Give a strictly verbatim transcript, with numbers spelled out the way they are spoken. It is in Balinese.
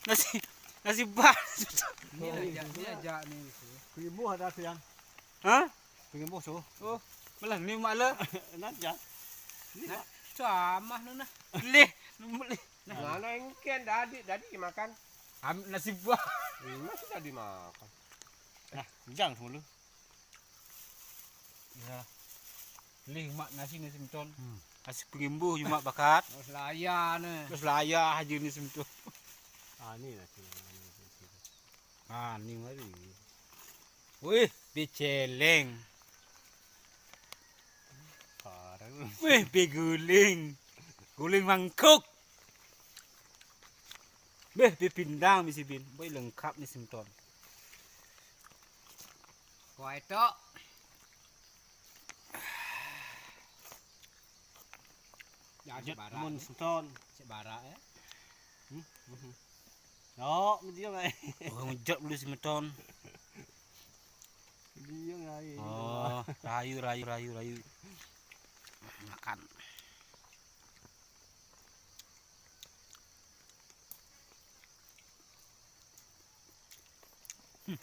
Nasi, nasi bah. Ini aja, ini aja nih. Pengimbuh ada tu yang. Hah? Pengimbuh tu. Oh, malah ni mak le. Nanti ya. Sama nu nah. Leh, nombor leh. Mana yang kian tadi tadi dimakan? Am nasi bah. Hmm, masih tadi makan. Nah, jang semula. Ya. Leh mak nasi ni simton. Nasi pengimbuh cuma bakat. Terus laya nih. Terus laya aja ni simton. Ah, ni lah tu. Ah, ni mari. Wih, beceleng. Parang. Wih, beguling. Guling mangkuk. Beh, bepindang bisi bin. Boy lengkap ni simton. Wah itu. Ya, Jat sebarang. Mun Sultan. Sebarang ya. Yo, dia mai. Oh, ngejot beli simton. Dia ngai. Oh, rayu, rayu, rayu, rayu. Makan. Hmm,